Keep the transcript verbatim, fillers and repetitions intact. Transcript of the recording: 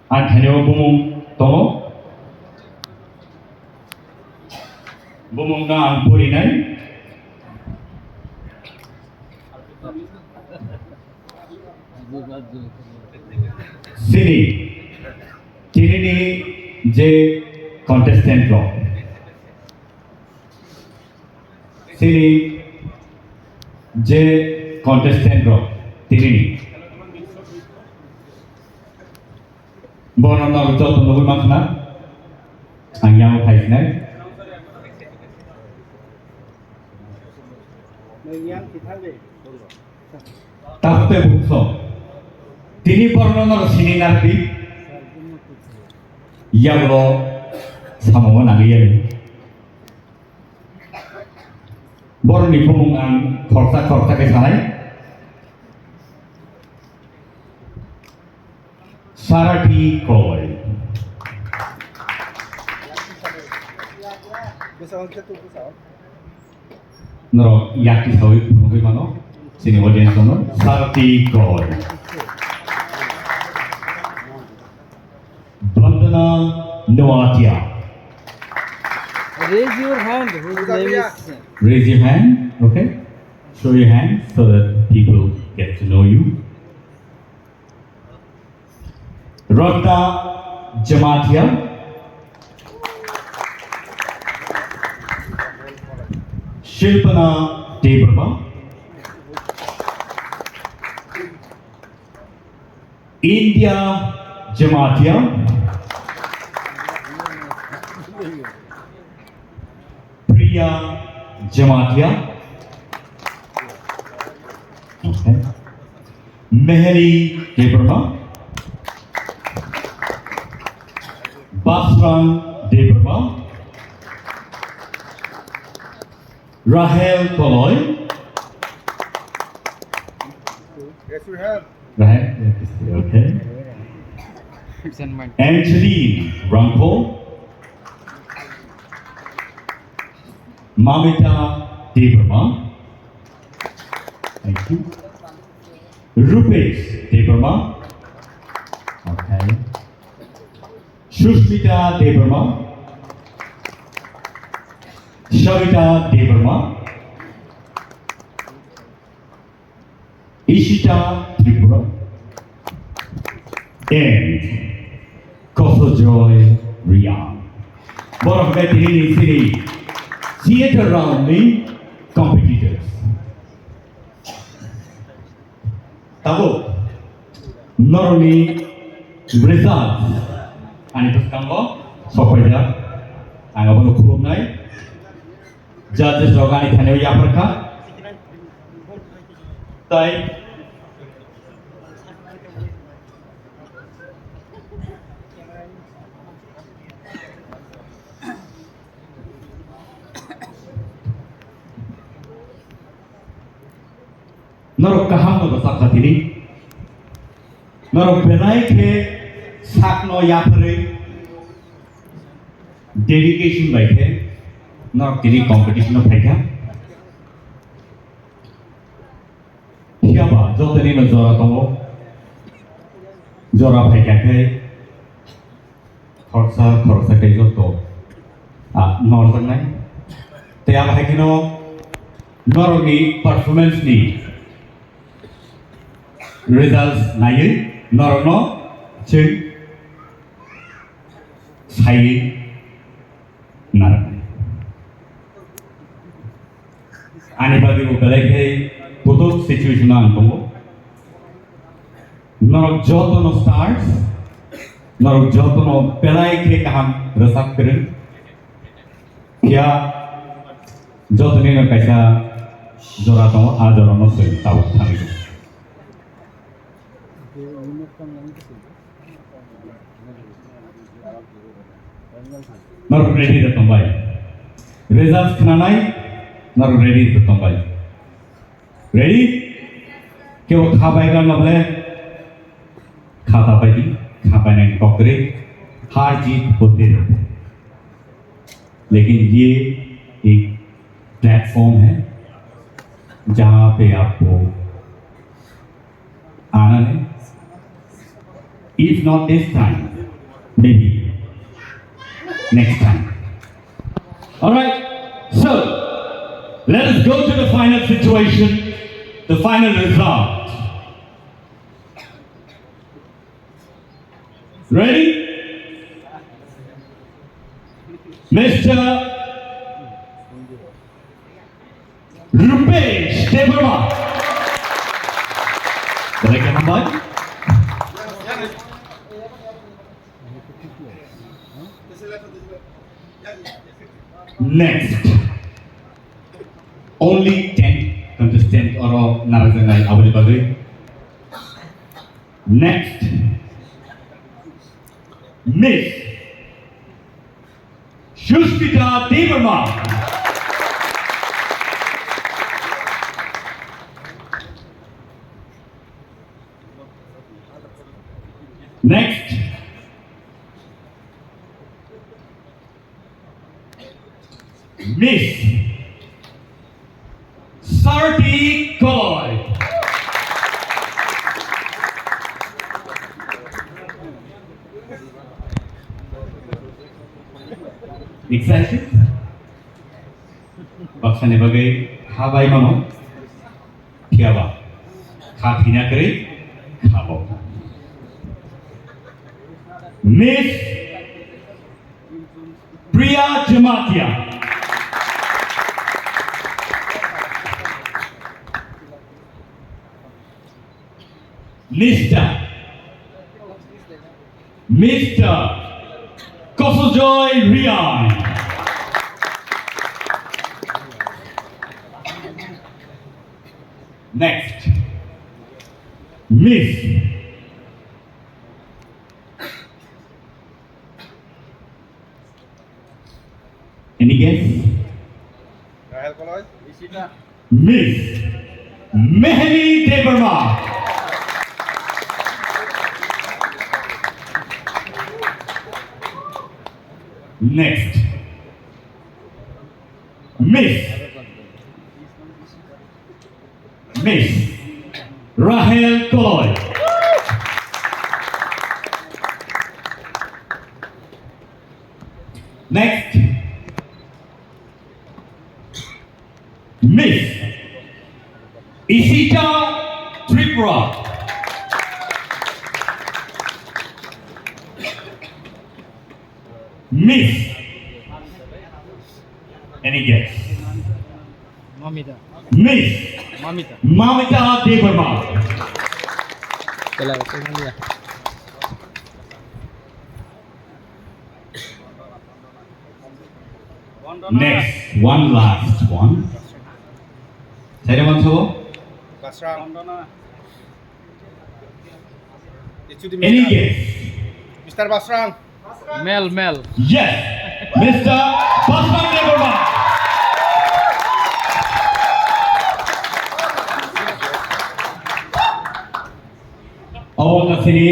Ang khainai o bumung tongo. Bumung no ang porinai. Sini, tini ni je contestant rok, sini je contestant rok, tini ni Bono no joto nugwi mankha na. Ang yang phai sinai. Takte bukso. Tini bono no sini nardi. Yang lo samo nang yang. Boroni bumung ang khoroksa khoroksa khe sanai. Sarati Koi. Norok yakti sawi phunugwi mano, chini audience no Sarati Koi. Vandana Noatia. Raise your hand, whose name is Raise your hand, okay? Show your hand so that people get to know you. Radha Jamatia. Shilpana Debbarma. India Jamatia. Priya Jamatia. Okay. Meheli Debbarma. Basran Debbarma. Rahel Koloi. Yes, we have. Rahel, okay. Angeline Rangpo. Mamita Debbarma. Thank you. Rupesh Debbarma. Okay. Sushmita Debbarma, Savita Debbarma, Ishita Tripura, and Kosojoy Riang. Borok khe tini ni sini theater round ni competitors. Tabuk norokni result ani bwskango sokpaijak. Ang abono khulumnai. Judges rok ani thani yapharkha. Tai Norok kaham no bwsakha tini. Norok belai khe sakno yapharwi dedication bai khe norok tini competition o phaikha. Phiya ba jotoni no jora tongo. Jora phaikha khe Khoroksa, khoroksa khe joto, ah, norjaknai. Tei abo hai kheno norokni performance ni results naiwi norokno chwng saiwi narwknai. Ani bagwi bo belai khe kutuk situation o ang tongo. Norok jotono stars, norok jotono belai khe kaham rwchap kwrwng. Phiya jotonino kaisa jora tongo, a jorano chwng tabuk thangwi tongo. Norok ready rw tongbai. Results khnanai, norok ready rw tongbai. Ready? Kebo kha bai gan mable? Kha ta bai di, kha bai nai kok re. हार जीत होते रहते हैं, लेकिन ये एक प्लेटफॉर्म है जहाँ पे आपको आना है। If not this time, Maybe next time. All right. So let us go to the final situation, the final result. Ready? Mister Rupesh Debbarma. Belai khe hambai. Next. Only ten contestant oro narwkjaknai aboni bagwi. Next, Miss Suspita Debbarma. Next, Miss Sarti Koloi. Excited? Baksani bagwi kha bai mano. Phiya ba kha thina kwrwi kha bo. Miss Priya Jamatia. Mister Mister Kosojoy Riang. Next, Miss Any guess? Rahel Koloi. Miss Meheli Debbarma. Next, Miss Miss Rahel Koloi. Next, Miss Isita Tripura. Miss. Any guess? Mamita. Miss. Mamita. Mamita Debbarma. Kela, kela. Next, one last one. Saya dapat so? Basrang. Any guess? Mister Basrang. Mel, Mel. Yes, Mister Basrang Debbarma. Obo wngkha chini